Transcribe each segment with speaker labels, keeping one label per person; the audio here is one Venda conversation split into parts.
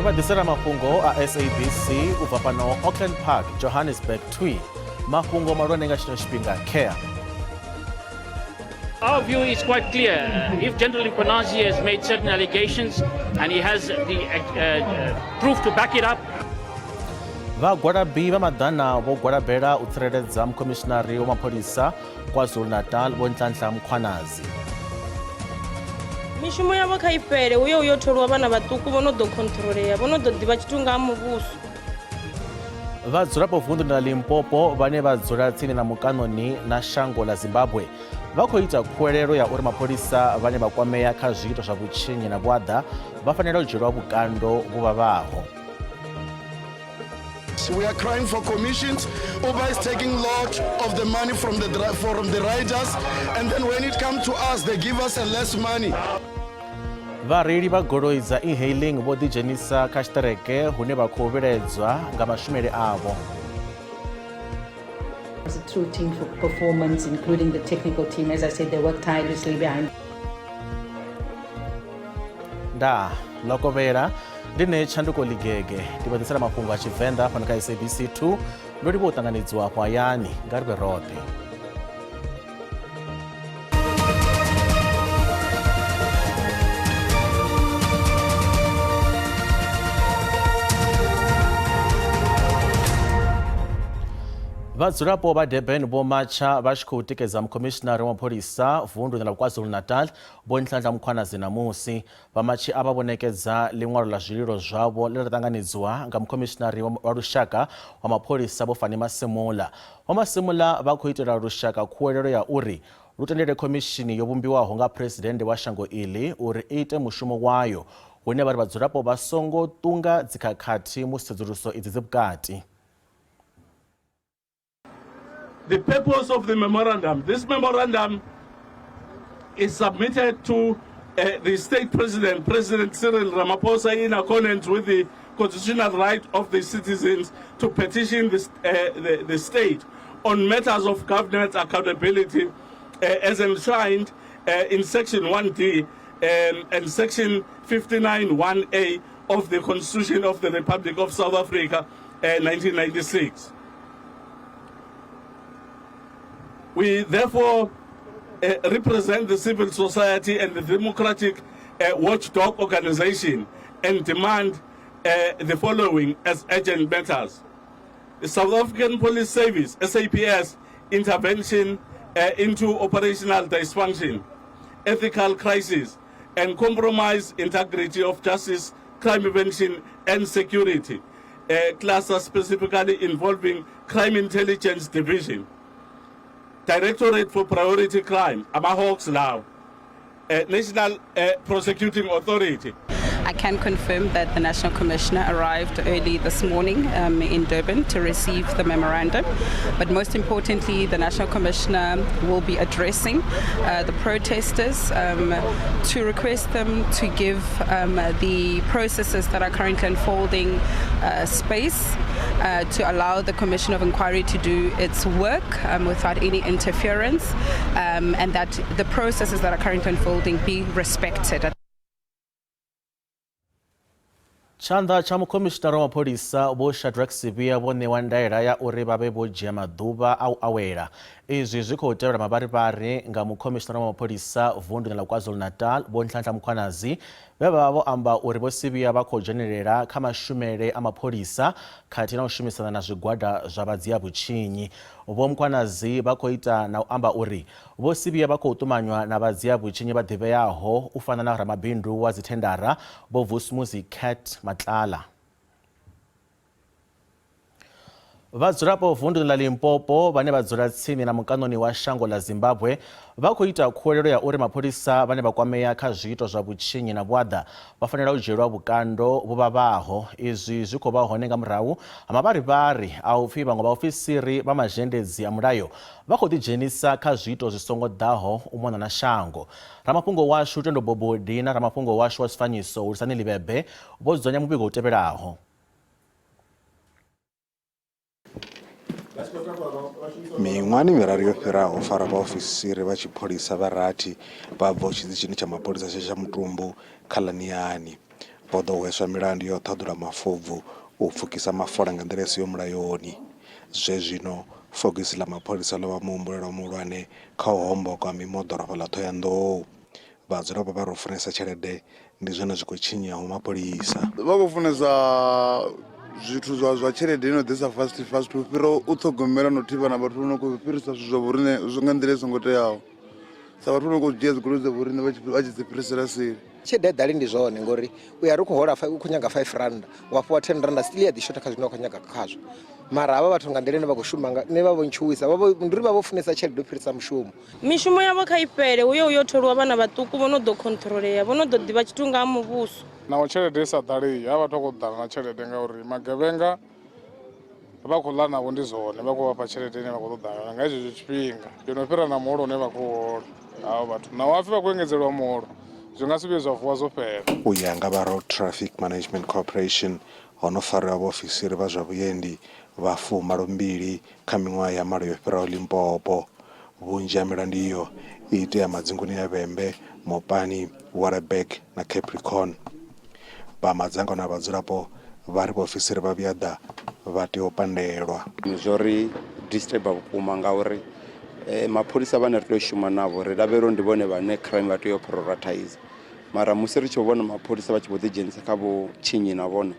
Speaker 1: Ri vha ḓisela mafhungo a SABC u bva fhano Auckland Park, Johannesburg twi. Mafhungo mahulwane nga tshino tshifhinga care.
Speaker 2: Our view is quite clear. If General Mkhwanazi has made certain allegations and he has the proof to back it up,
Speaker 1: Vhagwalabi vha maḓana vho gwalabela u tsireledza mukhomishinari wa mapholisa KwaZulu-Natal Vho Nhlanhla Mkhwanazi.
Speaker 3: Mishumo yavho kha i fhele hu ye hu yo tholiwa vhana vhaṱuku vho no ḓo khonṱhurolea vho no ḓo ḓivha tshithu nga ha muvhuso.
Speaker 1: Vhadzulapo vunḓuni ḽa Limpopo vhane vha dzula tsini na mukanoni na shango ḽa Zimbabwe vha khou ita khuwelelo ya uri mapholisa vhane vha kwamea kha zwiito zwa vhutshinyi na vhuaḓa vha fanela u dzhielwa vhukando vhu vhavhaho.
Speaker 4: We are crying for commissions. Uber is taking lot of the money from the riders, and then when it comes to us, they give us a less money.
Speaker 1: Vhareili vha goloi dza e-hailing vho ḓidzhenisa kha tshiṱereke hune vha khou vhilaedzwa nga mashumele avho.
Speaker 5: It's a true team for performance, including the technical team. As I said, they work tirelessly behind.
Speaker 1: Nda lokovhela ndi ne Tshanduko Ligege ndi vha ḓisela mafhungo a Tshivenḓa fhano kha SABC 2. Ndo livhuwa u ṱanganedziwa afho hayani nga ri vhe roṱhe. Vhadzulapo vha Durban vho matsha vha tshi khou tikedza mukhomishinari wa mapholisa vunḓuni ḽa KwaZulu-Natal Vho Nhlanhla Mkhwanazi ṋamusi. Vhamatshi avha vho ṋekedza ḽiṅwalo ḽa zwililo zwavho ḽe ḽa ṱanganedziwa nga mukhomishinari wa lushaka wa mapholisa Vho Fannie Masemola. Vho Masemola vha khou itela lushaka khuwelelo ya uri lu tendele khomishini yo vhumbiwaho nga phresidennde wa shango iḽi uri i ite mushumo wayo, hune vha ri vhadzulapo vha songo ṱunga dzikhakhathi musi tsedzuluso idzi dzi vhukati.
Speaker 6: The purpose of the memorandum. This memorandum is submitted to the state president, President Cyril Ramaphosa, in accordance with the constitutional right of the citizens to petition the state on matters of governance accountability as enshrined in Section 1D and Section 59 1A of the Constitution of the Republic of South Africa, 1996. We therefore represent the civil society and the democratic watchdog organization and demand the following as urgent matters. The South African Police Service, SAPS, intervention into operational dysfunction, ethical crisis, and compromise integrity of justice, crime prevention, and security, cluster specifically involving Crime Intelligence Division, Directorate for Priority Crime, Hawks now, National Prosecuting Authority.
Speaker 7: I can confirm that the National Commissioner arrived early this morning in Durban to receive the memorandum. But most importantly, the National Commissioner will be addressing the protesters to request them to give the processes that are currently unfolding space to allow the Commission of Inquiry to do its work without any interference and that the processes that are currently unfolding be respected.
Speaker 1: Tshanḓa tsha mukhomishinara wa mapholisa Vho Shadrack Sibiya vho ṋewa ndaela ya uri vha vhe vho dzhia maḓuvha a u awela. Izwi zwi khou tevhela mavharivhari nga mukhomishinara wa mapholisa vunḓuni ḽa KwaZulu-Natal Vho Nhlanhla Mkhwanazi vhe vha vha vho amba uri Vho Sibiya vha khou dzhenelela kha mashumele a mapholisa khathihi na u shumisana na zwigwada zwa vhadzia-vhutshinyi. Vho Mkhwanazi vha khou ita na u amba uri Vho Sibiya vha khou ṱumanywa na vhadzia-vhutshinyi vha ḓivheaho u fana na ramabindu wa dzithendara Vho Vusimuzi Cat Matlala. Vhadzulapo vunḓuni ḽa Limpopo vhane vha dzula tsini na mukanoni wa shango ḽa Zimbabwe vha khou ita khuwelelo ya uri mapholisa vhane vha kwamea kha zwiito zwa vhutshinyi na vhuaḓa vha fanela u dzhielwa vhukando vhu vhavhaho. Izwi zwi khou vha hone nga murahu ha mavharivhari a u pfi vhaṅwe vhaofisiri vha mazhendedzi a mulayo vha khou ḓidzhenisa kha zwiito zwi songo ḓaho u mona na shango. Ramafhungo washu Tendo Bobodi na ramafhungo washu wa zwifanyiso Hulisani Livhebe vho dzudzanya muvhigo u tevhelaho.
Speaker 8: Miṅwahani miraru yo fhiraho ho farwa vhaofisiri vha tshipholisa vha rathi vha bvaho tshiṱitshini tsha mapholisa tsha Tshamutumbu kha ḽa Niani. Vho ḓo hweswa milandu ya u ṱhaḓula mafobvu, u pfukisa mafola nga nḓila i siho mulayoni. Zwezwino, fogisi ḽa mapholisa ḽo vha muhumbulelwa muhulwane kha u homboka ha mimoḓoro fhaḽa Ṱhohoyanḓou. Vhadzulapo vha ri u funesa tshelede ndi zwone zwi khou tshinyaho mapholisa.
Speaker 9: Vha khou funesa zwithu zwa zwa tshelede ino ḓisa fast fast u fhira u ṱhogomela no thivha na vhathu vho no khou fhirisa zwithu zwa vhoriṋe nga nḓila i songo teaho sa vhathu vho no khou dzhia dzigoloi dza vhoriṋe vha tshi dzi fhirisela seli.
Speaker 10: Tshelede a i ḓali ndi zwone ngori u ya ri khou hola u khou nyaga 5 randa wa fhiwa 10 randa still ya ḓi shotha kha zwine wa khou nyaga khazwo mara havha vhathu nga nḓila ine vha khou shuma nga nṋe vha vho ntshuwisa vha vho ndi uri vha vho funesa tshelede u fhirisa mushumo.
Speaker 3: Mishumo yavho kha i fhele hu ye hu yo tholiwa vhana vhaṱuku vho no ḓo khonṱhurolea, vho no ḓo ḓivha tshithu nga ha muvhuso.
Speaker 11: Naho tshelede i sa ḓalei, havha vhathu vha khou ḓala na tshelede ngauri magevhenga vha khou ḽa navho ndi zwone, vha khou vha fha tshelede ine vha khou ṱoḓa yone nga tshetsho tshifhinga yo no fhira na muholo une vha khou hola havho vhathu. Naho hapfhi vha khou engedzelwa muholo zwi nga si vhuye zwa vuwa zwo fhela.
Speaker 8: U ya nga vha Road Traffic Management Corporation, ho no fariwa vhaofisiri vha zwa vhuendi vha fumalombili kha miṅwaha ya malo yo fhiraho Limpopo. Vhunzhi ha milandu iyo i itea madzinguni a Vhembe, Mopani, Waterberg na Capricorn. Vha madzangano a vhadzulapo vha ri vhaofisiri vha vhuyaḓa vha tea u pandelwa.
Speaker 12: Zwo ri disturber vhukuma ngauri mapholisa vhane ri tea u shuma navho ri lavhelela uri ndi vhone vhane crime vha tea u prioritize mara musi ri tshi vho vhona mapholisa vha tshi vho ḓidzhenisa kha vhutshinyi na vhone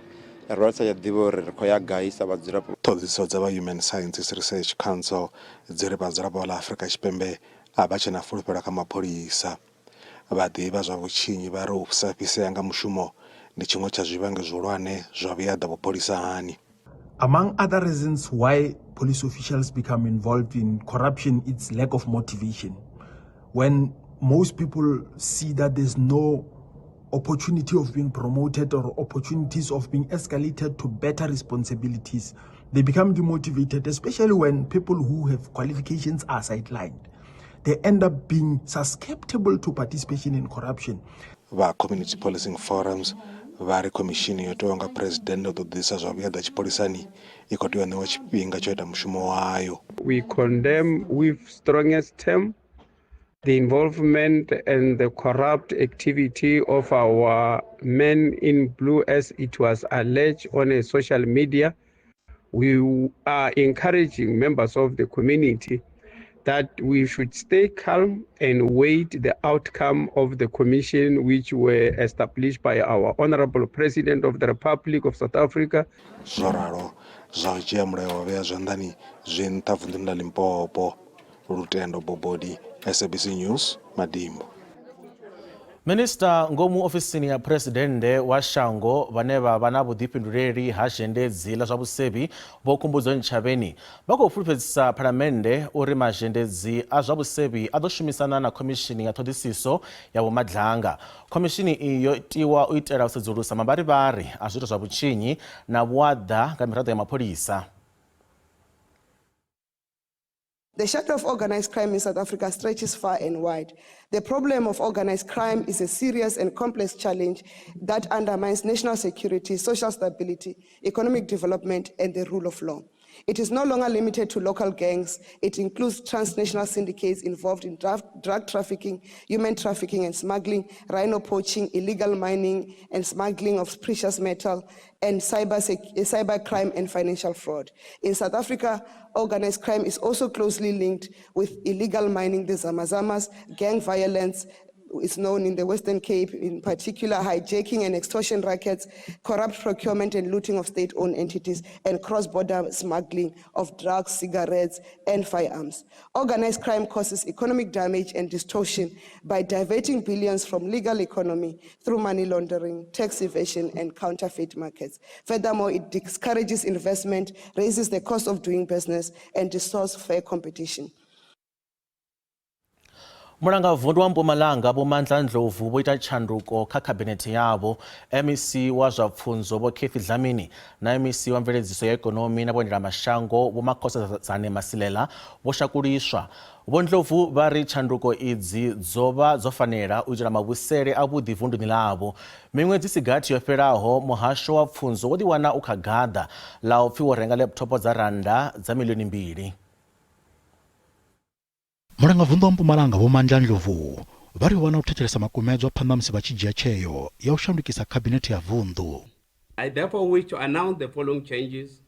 Speaker 12: ri vha ri sa tsha ḓivha uri ri khou ya gai sa vhadzulapo.
Speaker 8: Ṱhoḓisiso dza vha Human Sciences Research Council dzi ri vhadzulapo vha ḽa Afrika Tshipembe a vha tshe na fulufhelo kha mapholisa. Vhaḓivhi vha zwa vhutshinyi vha ri u sa fhisea nga mushumo ndi tshiṅwe tsha zwivhangi zwihulwane zwa vhuyaḓa vhupholisani.
Speaker 13: Among other reasons why police officials become involved in corruption, it's lack of motivation. When most people see that there's no opportunity of being promoted or opportunities of being escalated to better responsibilities, they become demotivated, especially when people who have qualifications are sidelined. They end up being susceptible to participation in corruption.
Speaker 8: Vha Community Policing Forums vha ri khomishini yo tewaho nga Phresidennde u ṱoḓisa zwa vhuyaḓa tshipholisani i khou tea u ṋewa tshifhinga tsha u ita mushumo wayo.
Speaker 14: We condemn with strongest term the involvement and the corrupt activity of our men in blue as it was alleged on a social media. We are encouraging members of the community that we should stay calm and wait the outcome of the commission which were established by our Honorable President of the Republic of South Africa.
Speaker 8: Zwo ralo, zwa u dzhia mulayo wa vhea zwanḓani zwi nṱha vunḓuni ḽa Limpopo. Lutendo Bobodi, SABC News, Madimbo.
Speaker 1: Minista ngomu ofisini ya Phresidennde wa shango vhane vha vha na vhuḓifhinduleli ha zhendedzi ḽa zwa vhusevhi Vho Khumbudzo Ntshavheni vha khou fulufhedzisa Phalamennde uri mazhendedzi a zwa vhusevhi a ḓo shumisana na Khomishini ya Ṱhoḓisiso ya Vho Madlanga. Khomishini iyi yo tiwa u itela u sedzulusa mavharivhari a zwiito zwa vhutshinyi na vhuaḓa nga miraḓo ya mapholisa.
Speaker 15: The shadow of organized crime in South Africa stretches far and wide. The problem of organized crime is a serious and complex challenge that undermines national security, social stability, economic development, and the rule of law. It is no longer limited to local gangs. It includes transnational syndicates involved in drug trafficking, human trafficking and smuggling, rhino poaching, illegal mining and smuggling of precious metal, and cyber, cyber crime and financial fraud. In South Africa, organized crime is also closely linked with illegal mining, the Zamazamas, gang violence, is known in the Western Cape, in particular hijacking and extortion rackets, corrupt procurement and looting of state-owned entities, and cross-border smuggling of drugs, cigarettes, and firearms. Organized crime causes economic damage and distortion by diverting billions from legal economy through money laundering, tax evasion, and counterfeit markets. Furthermore, it discourages investment, raises the cost of doing business, and distorts fair competition.
Speaker 1: Mulangavundu wa Mpumalanga Vho Mandla Ndlovu vho ita tshanduko kha khabinethe yavho. MEC wa zwa pfunzo Vho Cathy Dlamini na MEC wa mveledziso ya ikonomi na vhuendelamashango Vho Makhosazane Masilela vho shakuliswa. Vho Ndlovu vha ri tshanduko idzi dzo vha dzo fanela u itela mavhusele avhuḓi vunduni ḽavho. Miṅwedzi i si gathi yo fhelaho, muhasho wa pfunzo wo ḓiwana u kha gaḓa ḽa u pfi wo renga lepthopo dza rannda dza miḽioni mbili.
Speaker 16: Mulangavunḓu wa Mpumalanga Vho Mandla Ndlovu
Speaker 8: Vha ri ho vha na u thetshelesa makumedzwa phanḓa musi vha tshi dzhia tsheo ya u shandukisa khabinethe ya vunḓu.
Speaker 14: I therefore wish to announce the following changes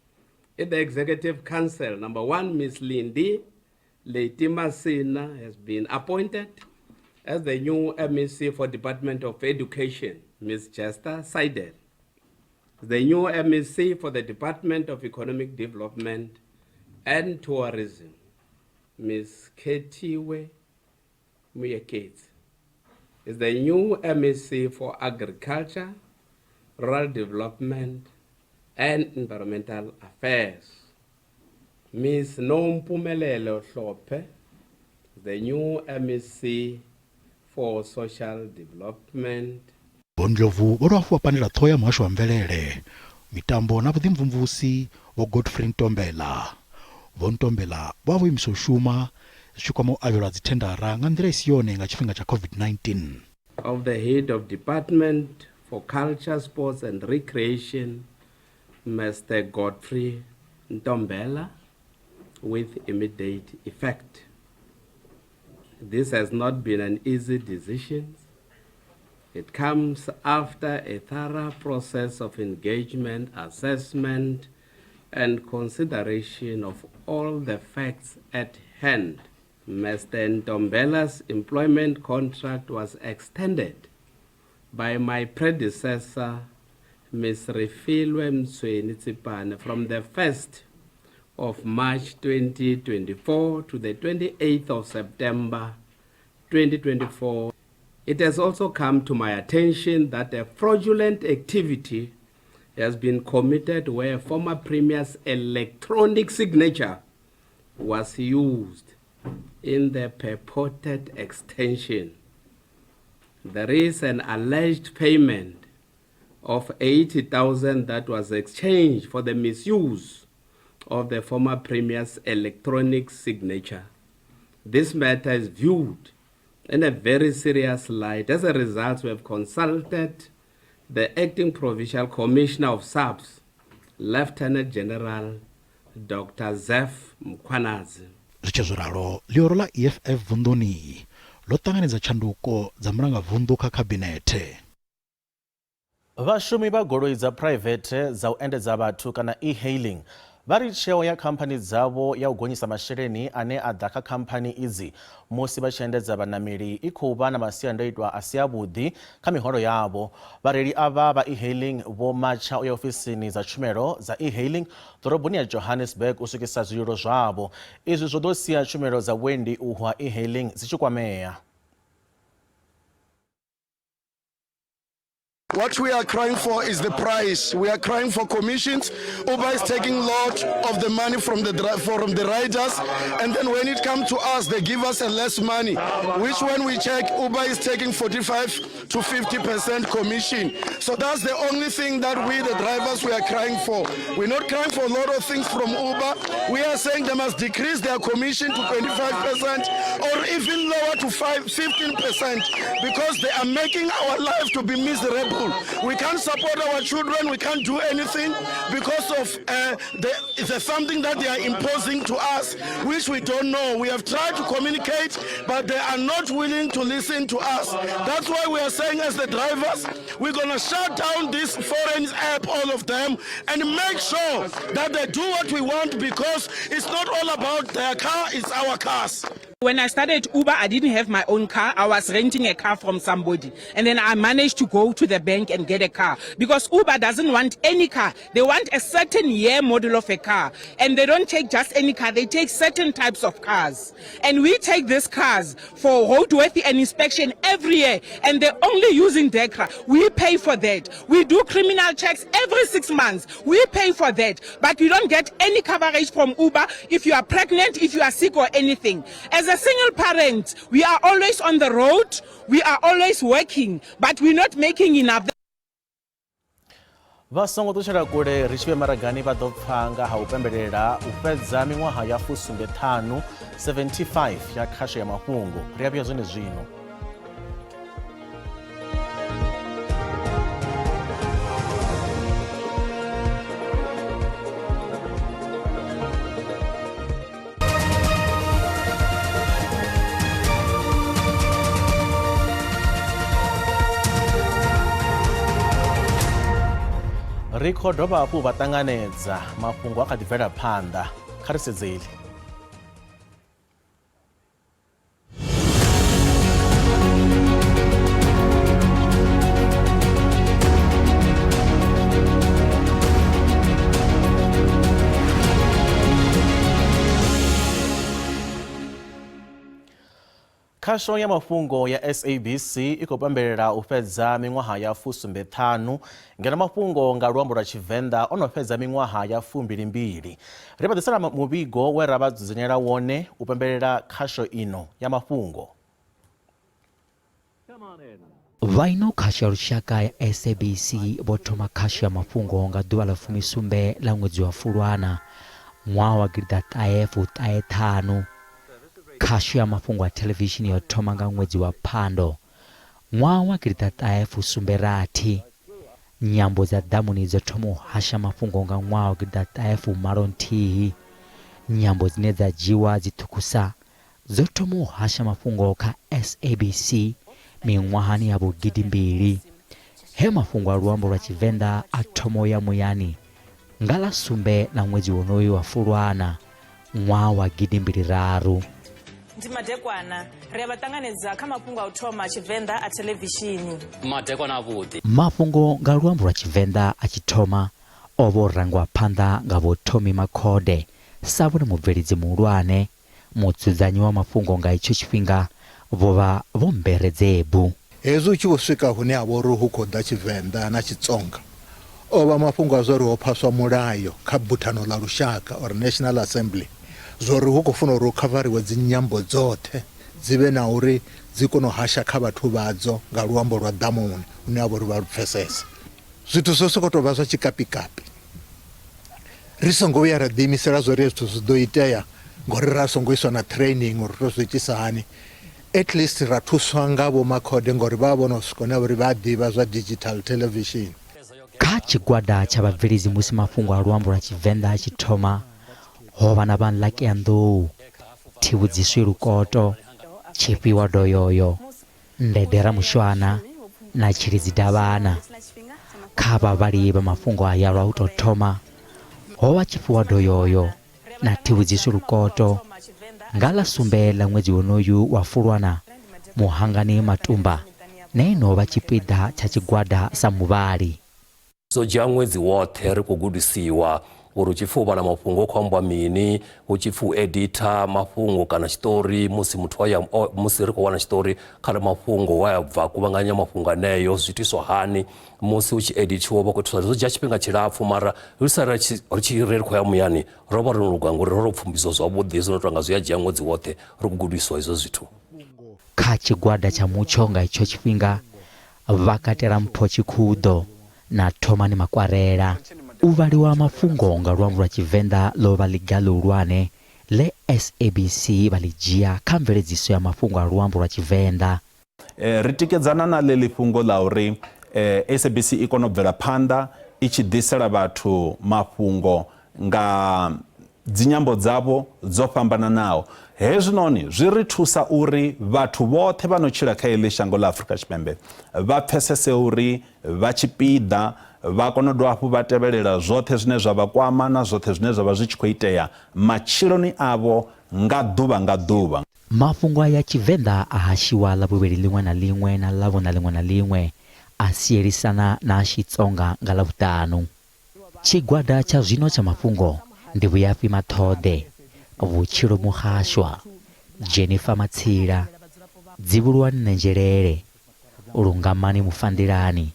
Speaker 14: in the Executive Council. Number one, Ms. Lindi Leiti-Masina has been appointed as the new MEC for Department of Education. Ms. Chester Seidel, the new MEC for the Department of Economic Development and Tourism. Ms. Khethiwe Muyeketsi is the new MEC for Agriculture, Rural Development, and Environmental Affairs. Ms. Nompumelelo Hlophe, the new MEC for Social Development.
Speaker 8: Vho Ndlovu vho dovha hafhu vha pandela ṱhoho ya muhasho wa mvelele, mitambo na vhuḓimvumvusi Vho Godfrey Ntombela. Vho Ntombela vho vha vho imiswa u shuma zwi tshi kwama u avhelwa ha dzithendara nga nḓila i si yone nga tshifhinga tsha COVID-19.
Speaker 14: Of the Head of Department for Culture, Sports and Recreation, Mister Godfrey Ntombela, with immediate effect. This has not been an easy decision. It comes after a thorough process of engagement, assessment, and consideration of all the facts at hand. Mr. Ntombela's employment contract was extended by my predecessor, Ms. Refilwe Mtsweni-Tsipane, from the 1st of March 2024 to the 28th of September 2024. It has also come to my attention that a fraudulent activity has been committed where former Premier's electronic signature was used in the purported extension. There is an alleged payment of 80,000 that was exchanged for the misuse of the former Premier's electronic signature. This matter is viewed in a very serious light. As a result, we have consulted the acting provincial commissioner of SAPS, Lieutenant General Dr. Zeph Mkhwanazi.
Speaker 8: Zwi tshe zwo ralo, ḽihoro ḽa EFF vunḓuni ḽo ṱanganedza tshanduko dza mulangavunḓu kha khabinethe.
Speaker 1: Vhashumi vha goloi dza phuraivethe dza u endedza vhathu kana e-hailing vha ri tsheo ya khamphani dzavho ya u gonyisa masheleni ane a ḓa kha khamphani idzi musi vha tshi endedza vhanameli i khou vha na masiandoitwa a si avhuḓi kha miholo yavho. Vhareili avha vha e-hailing vho matsha u ya ofisini dza tshumelo dza e-hailing ḓoroboni ya Johannesburg u swikisa zwililo zwavho. Izwi zwo ḓo sia tshumelo dza vhuendi uhu ha e-hailing dzi tshi kwamea.
Speaker 4: What we are crying for is the price. We are crying for commissions. Uber is taking lot of the money from the from the riders, and then when it comes to us, they give us a less money. Which when we check, Uber is taking 45 to 50% commission. So that's the only thing that we, the drivers, we are crying for. We're not crying for a lot of things from Uber. We are saying they must decrease their commission to 25% or even lower to 15% because they are making our life to be miserable. We can't support our children. We can't do anything because of the something that they are imposing to us, which we don't know. We have tried to communicate, but they are not willing to listen to us. That's why we are saying as the drivers, we're going to shut down this foreign app, all of them, and make sure that they do what we want, because it's not all about their car, it's our cars.
Speaker 16: When I started Uber, I didn't have my own car. I was renting a car from somebody. And then I managed to go to the bank and get a car. Because Uber doesn't want any car. They want a certain year model of a car. And they don't take just any car. They take certain types of cars. And we take these cars for roadworthy and inspection every year. And they're only using their car. We pay for that. We do criminal checks every 6 months. We pay for that. But we don't get any coverage from Uber if you are pregnant, if you are sick or anything. As a single parent, we are always on the road, we are always working, but we're not making enough.
Speaker 1: Vha songo ṱutshela kule ri tshi vhe maragani vha ḓo pfa nga ha u pembelela u fhedza miṅwaha ya fusumbe-ṱhanu 75 ya khasho ya mafhungo. Ri a vhuya zwenezwino. Ri khou dovha hafhu vha ṱanganedza mafhungo a kha ḓi bvela phanḓa kha ri sedzeli. Khasho ya mafhungo ya SABC i khou pembelela u fhedza miṅwaha ya fusumbe-ṱhanu ngeno mafhungo nga luambo lwa Tshivenḓa o no fhedza miṅwaha ya fumbili-mbili. Ri vha ḓisela muvhigo we ra vha dzudzanyela wone u pembelela khasho ino ya mafhungo.
Speaker 17: Vha ino khasho ya lushaka ya SABC vho thoma khasho ya mafhungo nga ḓuvha ḽa fumisumbe ḽa ṅwedzi wa Fulwana ṅwaha wa gidiḓaṱahe fuṱahe ṱhanu. Khasho ya mafhungo a thelevishini yo thoma nga ṅwedzi wa Phando ṅwaha wa gidiḓaṱahe fusumbe rathi. Nyambo dza ḓamuni dzo thoma u hasha mafhungo nga ṅwaha wa gidiḓaṱahe fumalo nthihi. Nyambo dzine dza dzhiwa dzi ṱhukhusa dzo thoma u hasha mafhungo kha SABC miṅwahani ya vho gidimbili, he mafhungo a luambo lwa Tshivenḓa a thoma u ya muyani nga ḽa sumbe ḽa ṅwedzi wonoyu wa Fulwana ṅwaha wa gidimbili raru.
Speaker 18: Ndi madekwana, ri a vha ṱanganedza kha mafhungo a u thoma a Tshivenḓa a thelevishini.
Speaker 19: Madekwana avhuḓi.
Speaker 17: Mafhungo nga luambo lwa Tshivenḓa a tshi thoma o vha o rangwa phanḓa nga Vho Tommy Makhode sa vhone mubveledzi muhulwane, mudzudzanyi wa mafhungo nga itsho tshifhinga vho vha Vho Mbere Dzebu.
Speaker 20: Hezwi hu tshi vho swika hune ha vha uri hu khou ḓa Tshivenḓa na Tshitsonga, o vha mafhungo a zwa uri ho phaswa mulayo kha Buthano ḽa Lushaka or National Assembly zwa uri hu khou funa uri hu khavariwe dzinyambo dzoṱhe dzi vhe na uri dzi kone u hasha kha vhathu vhadzo nga luambo lwa ḓamuni hune ha vha uri vha lu pfesese. Zwithu zwo sokou tou vha zwa tshikapikapi ri songo vhuya ra ḓiimisela zwa uri hezwi zwithu zwi ḓo itea ngori ra songo iswa na training uri to zwi itisa hani. At least ra thuswa nga vho Makhode ngori vha vha vho no swika hune ha vha uri vha a ḓivha zwa digital television.
Speaker 17: Kha tshigwada tsha vhabveledzi musi mafhungo a luambo lwa Tshivenḓa a tshi thoma, ho vha na vha Nlakea Nḓou, Thivhudziswi Lukoto, Tshifhiwa Doyoyo, Ndede Ramushwana na Tshilidzi Davhana. Kha vhavhali vha mafhungo aya lwa u tou thoma, ho vha Tshifhiwa Doyoyo na Thivhudziswi Lukoto. Nga ḽa sumbe ḽa ṅwedzi wonoyu wa Fulwana, Muhangani Matumba na ene o vha tshipiḓa tsha tshigwada sa muvhali.
Speaker 21: Zwo dzhia ṅwedzi woṱhe ri khou gudisiwa uri hu tshi pfi u vhala mafhungo hu khou ambiwa mini, hu tshi pfi u editha mafhungo kana tshiṱori musi muthu o ya musi ri khou wana tshiṱori kha mafhungo wa ya bva kuvhanganya mafhungo aneyo zwi itiswa hani musi hu tshi edithiwa vha khou thusa. Zwo dzhia tshifhinga tshilapfhu mara ri sa ri tshi ri khou ya muyani ro vha ro no luga ngori ro ro pfumbidzwa zwavhuḓi zwo no tonga zwi a dzhia ṅwedzi woṱhe ri khou gudiswa hezwo zwithu.
Speaker 17: Kha tshigwada tsha mutsho nga itsho tshifhinga vha katela Mpho Tshikhudo na Thomani Makwarela. U vhaliwa ha mafhungo nga luambo lwa Tshivenḓa ḽo vha ḽiga ḽihulwane ḽe SABC vha ḽi dzhia kha mveledziso ya mafhungo a luambo lwa Tshivenḓa.
Speaker 22: Ri tikedzana na ḽeḽi fhungo ḽa uri SABC i kone u bvela phanḓa i tshi ḓisela vhathu mafhungo nga dzinyambo dzavho dzo fhambananaho. Hezwinoni zwi ri thusa uri vhathu vhoṱhe vha no tshila kha heḽi shango ḽa Afrika Tshipembe vha pfesese uri vha tshipiḓa, vha kone u dovha hafhu vha tevhelela zwoṱhe zwine zwa vha kwama na zwoṱhe zwine zwa vha zwi tshi khou itea matshiloni avho nga ḓuvha nga ḓuvha.
Speaker 17: Mafhungo aya a Tshivenḓa a hashiwa Ḽavhuvhili ḽiṅwe na ḽiṅwe na Ḽavhuṋa ḽiṅwe na ḽiṅwe, a sielisana na a Xitsonga nga Ḽavhuṱanu. Tshigwada tsha zwino tsha mafhungo ndi Vhuyafhi Maṱhoḓe, Vhutshilo Muhashwa, Jennifer Matsila, Dzivhuluwani Ṋenzhelele, Lungamani Mufanḓilani,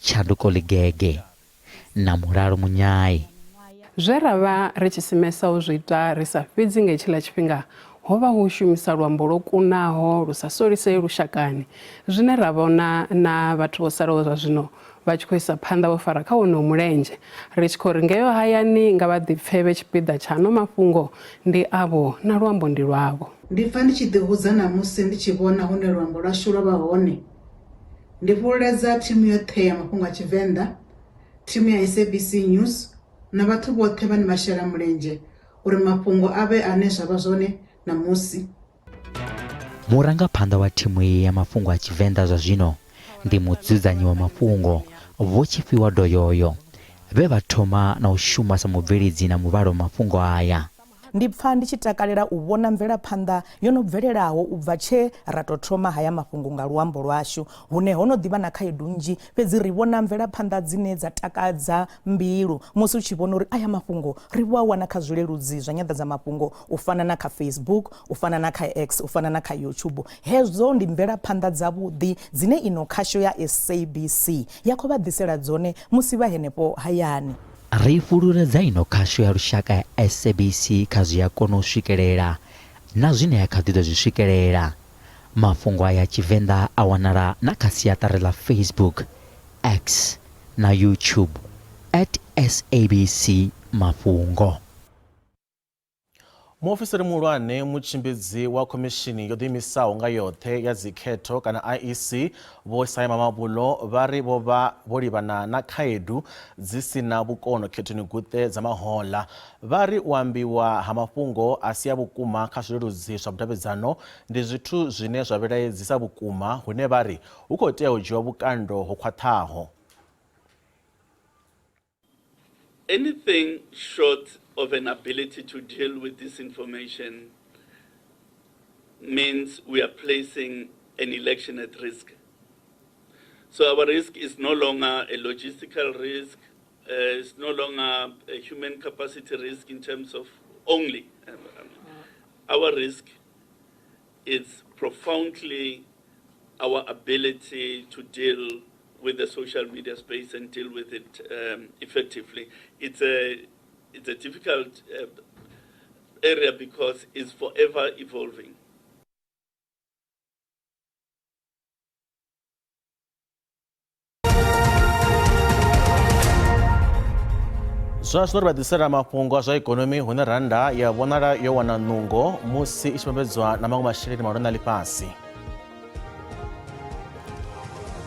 Speaker 17: Tshanduko Ḽigege na Mulalo Munyai.
Speaker 23: Zwe ra vha ri tshi simesa u zwi ita ri sa fhidzi nga hetshiḽa tshifhinga ho vha hu u shumisa luambo lwo kunaho lu sa solisei lushakani, zwine ra vhona na vhathu vho salaho zwa zwino vha tshi khou isa phanḓa vho fara kha wonoyu mulenzhe. Ri tshi khou ri ngeyo hayani nga vha ḓipfe vhe tshipiḓa tsha ano mafhungo ndi avho na luambo ndi lwavho.
Speaker 24: Ndi pfa ndi tshi ḓihudza ṋamusi ndi tshi vhona hune luambo lwashu lwa vha hone. Ndi fhululedza thimu yoṱhe ya mafhungo a Tshivenḓa, thimu ya SABC News na vhathu vhoṱhe vhane vha shela mulenzhe uri mafhungo a vhe ane zwa vha zwone ṋamusi.
Speaker 17: Murangaphanḓa wa thimu iyi ya mafhungo a Tshivenḓa zwa zwino ndi mudzudzanyi wa mafhungo Vho Tshifhiwa Doyoyo. vhe vha thoma na u shuma sa mubveledzi na muvhali wa mafhungo aya.
Speaker 2: Ndi pfa ndi tshi takalela u vhona mvelaphanḓa yo no bvelelaho u bva tshe ra tou thoma haya mafhungo nga luambo lwashu, hune ho no ḓi vha na khaedu nnzhi, fhedzi ri vhona mvelaphanḓa dzine dza takadza mbilu musi u tshi vhona uri aya mafhungo ri vho a wana kha zwileludzi zwa nyanḓadzamafhungo u fana na kha Facebook, u fana na kha X, u fana na kha YouTube. Hedzo ndi mvelaphanḓa dzavhuḓi dzine ino khasho ya SABC ya khou vha ḓisela dzone musi vha henefho hayani.
Speaker 17: Ri fhululedza ino khasho ya lushaka ya SABC kha zwe ya kona u swikelela na zwine ya kha ḓi ḓo zwi swikelela. Mafhungo aya a Tshivenḓa a wanala na kha siaṱari ḽa Facebook, X na YouTube at SABC Mafhungo.
Speaker 1: Muofisiri muhulwane mutshimbidzi wa khomishini yo ḓiimisaho nga yoṱhe ya dzikhetho kana IEC Vho Isaiah Mamabolo vha ri vho vha vho livhana na khaedu dzi si na vhukono khethoni guṱe dza mahoḽa. Vha ri u ambiwa ha mafhungo a si a vhukuma kha zwileludzi zwa vhudavhidzano ndi zwithu zwine zwa vhilaedzisa vhukuma hune vha ri hu khou tea u dzhiwa vhukando ho khwaṱhaho.
Speaker 5: Anything short of an ability to deal with this information means we are placing an election at risk. So our risk is no longer a logistical risk, it's no longer a human capacity risk in terms of only. Our risk is profoundly our ability to deal with the social media space and deal with it effectively. It's a difficult area because it's forever evolving.
Speaker 1: Zwa zwino ri vha ḓisela mafhungo a zwa ikonomi hune rannda ya vhonala yo wana nungo musi i tshi vhambedzwa na maṅwe masheleni mahulwane a ḽifhasi.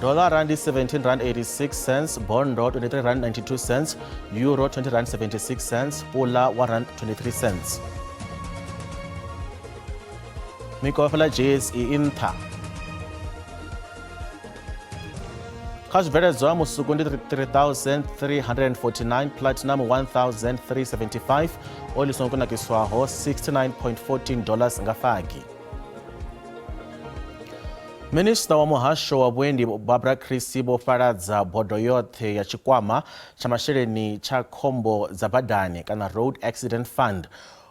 Speaker 1: Dollar ndi 17 rand 86 cents, bondo 23 rand 92 cents, euro 20 rand 76 cents, pula 1 rand 23 cents. Mikovhe ḽa JSE i nṱha. Kha zwibveledzwa musuku ndi 3349, platinum 1375, oli songo kunakiswaho 69.14 dollars nga fagi. Minisiṱa wa muhasho wa vhuendi Barbara Creecy vho fhaladza bodo yoṱhe ya tshikwama tsha masheleni tsha khombo dza badani kana Road Accident Fund.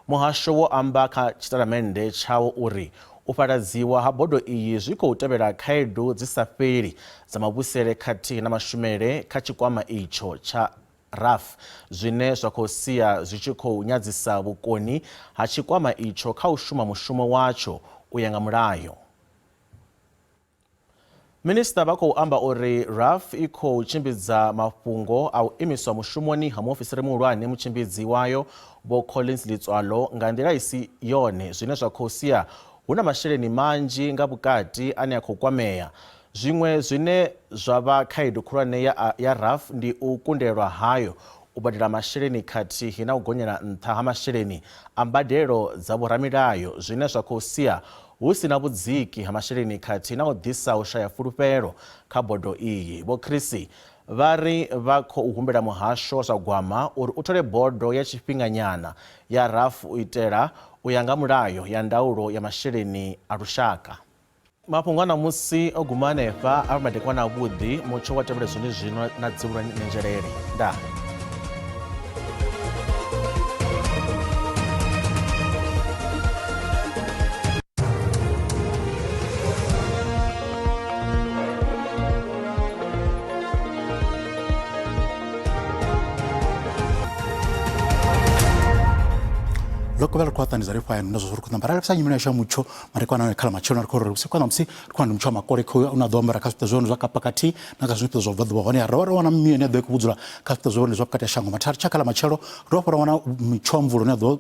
Speaker 1: Muhasho wo amba kha tshitatamennde tshawo uri u fhaladziwa ha bodo iyi zwi khou tevhela khaedu dzi sa fheli dza mavhusele khathihi na mashumele kha tshikwama itsho tsha RAF, zwine zwa khou sia zwi tshi khou nyadzisa vhukoni ha tshikwama itsho kha u shuma mushumo watsho u ya nga mulayo. Minisiṱa vha khou amba uri RAF i khou tshimbidza mafhungo a u imiswa mushumoni ha muofisiri muhulwane mutshimbidzi wayo Vho Collins Litswalo nga nḓila i si yone zwine zwa khou sia hu na masheleni manzhi nga vhukati ane a khou kwamea. Zwiṅwe zwine zwa vha khaedu khulwane ya RAF ndi u kundelwa hayo u badela masheleni khathihi na u gonyela nṱha ha masheleni a mbadelo dza vhoramilayo zwine zwa khou sia hu si na vhudziki ha masheleni khathihi na u ḓisa u shaya fulufhelo kha bodo iyi. Vho Creecy vha ri vha khou humbela muhasho wa zwa gwama uri u thole bodo ya tshifhinganyana ya RAF u itela u ya nga mulayo ya ndaulo ya masheleni a lushaka. Mafhungo a ṋamusi o guma hanefha. A vhe madekwana avhuḓi. Mutsho wa tevhela zwenezwino na Dzivhuluwa Nenzhelele. Ndaa.
Speaker 6: Ḽo kovhela ri khou a ṱanisa ri fhayani na zwo ri khou namba ra lavhelesa nyimele yashu ya mutsho madekwana kha ḽa matshelo ri khou ri vhusiku ṋamusi ri khou wana mutsho wa makole khou une a ḓo ambara kha zwipiḓa zwa hone zwa Kapa khathihi na kha zwiṅwe zwipiḓa zwa vhubvaḓuvha hone ra dovha ra wana mimuya ine ya ḓo i khou vhudzula kha zwipiḓa zwa hone zwa vhukati ha shango mathari tsha kha ḽa matshelo ri dovha hafhu ra wana mutsho wa mvula une a ḓo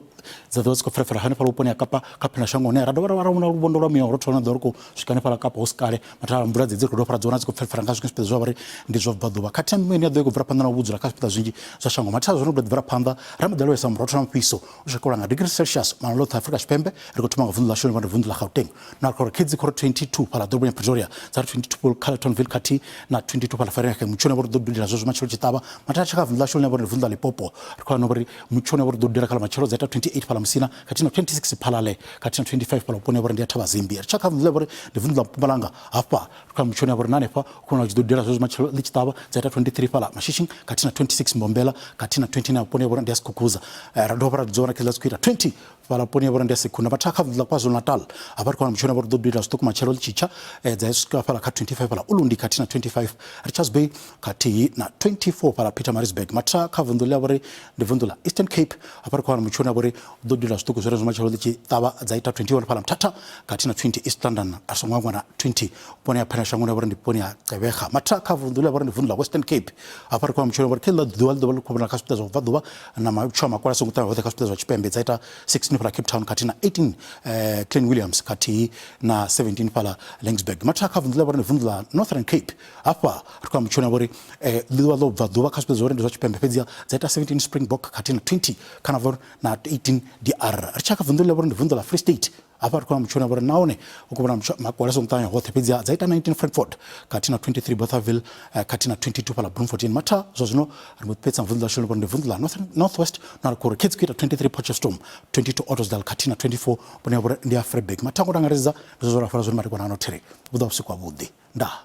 Speaker 6: dza ḓo dzi khou pfela hanefhaḽa vhuponi ha Kapa kha phendelashangoni hune ra dovha ra wana luvhondo lwa muya wa rothola une ḓo ri khou swika hanefhaḽa Kapa hu si kale mathara mvula dzedzi ri khou dovha ra dzi wana dzi khou pfela nga zwiṅwe zwipiḓa zwa vha uri ndi zwa vhubvaḓuvha khathihi na mimuya ine ya ḓo i khou bvela phanḓa na u vhudzula kha zwipiḓa zwinzhi zwa shango mathara zwo no ḓo bvela phanḓa ra mbo ḓi lavhelesa murotho na mufhiso u swikela nga digiri Celsius mana ḽoṱhe Afrika Tshipembe. Ri khou thoma nga vunḓu ḽashu ḽine vunḓu ḽa Gauteng na ri khou ri khedzi khoro 22 fhaḽa ḓoroboni ya Pretoria, dza ri 22 Carltonville khathihi na 22 fhaḽa Vereeniging. Mutsho une vho ri ḓo dudela zwezwo matshelo tshiṱavha mathada tshaka vunḓu ḽashu ḽine vho ri vunḓu ḽa Limpopo ri khou wana uri mutsho une vho ri ḓo dudela kha ḽa matshelo dza ita 28 fhaḽa Musina khathihi na 26 Phalale khathihi na 25 fhaḽa vhuponi ha vho ri ndi ya Thavhazimbi. Ri tshaka vunḓu ḽa vho ri ndi vunḓu ḽa Mpumalanga hafha ri khou wana mutsho une vho ri na hanefha u khou wana tshi ḓo dudela zwezwo matshelo ḽi tshi ṱavha dza ita 23 fhaḽa Mashishing khathihi na 26 Mbombela khathihi na 29 vhuponi ha vho ri ndi ya Skukuza. Ra dovha ra dzi wana khedzi ḽa tshi khou ita 20 fhaḽa vhuponi ha vho ri ndi ya Secunda. Vhathu kha vunḓu ḽa KwaZulu-Natal hafha ri khou wana mutsho une vho ri ḓo dudela zwiṱuku matshelo ḽi tshi tsha dza swika fhaḽa kha 25 fhaḽa Ulundi khathihi na 25 Richards Bay khathihi na 24 fhaḽa Pietermaritzburg. Mathada kha vunḓu ḽa vho ri ndi vunḓu ḽa Eastern Cape hafha ri khou wana mutsho une vho ri u ḓo dudela zwiṱuku zwenezwo matshelo ḽi tshi ṱavha dza ita 21 fhaḽa Mthatha khathihi na 20 East London a songo hangwa na 20 vhuponi ha Phenashangoni vho ri ndi vhuponi ha Gqeberha. Mathada kha vunḓu ḽa vho ri ndi vunḓu ḽa Western Cape hafha ri khou wana mutsho une vho ri kha ḽa ḓuvha ḽi ḓo vha ḽi khou vhonala kha zwipiḓa zwa vhubvaḓuvha na matsho a makole a songo ṱavha hoṱhe kha zwipiḓa zwa tshipembe dza ita 16 fhaḽa Cape Town khathihi na 18 Klein Williams khathihi na 17 fhaḽa Laingsburg. Mathada kha vunḓu ḽa vho ri ndi vunḓu ḽa Northern Cape hafha ri khou amba mutshoni wa uri ḽivha ḽo bva ḓuvha kha zwipiḓa zwa uri ndi zwa tshipembe fhedziha dza ita 17 Springbok khathihi na 20 Carnarvon na 18 DR. Ri tshi ya kha vunḓu ḽa vho ri ndi vunḓu ḽa Free State hafha ri khou amba mutshoni wa uri nahone u khou vhona makole a songo ṱavhanya hoṱhe fhedziha dza ita 19 Frankfort khathihi na 23 Bothaville khathihi na 22 fhaḽa Bloemfontein. Matha zwa zwino ri mbo fhedza vunḓu ḽashu ḽi vho ri ndi vunḓu ḽa North West na ri khou ri khedzi khou ita 23 Potchefstroom 22 Ottosdal khathihi na 24 vhune ha vha uri ndi ya Vryburg. Mathango ndo angaredza ndi zwo ra fara zwone madekwana ano thiri vhu ḓa vhusiku havhuḓi. Ndaa.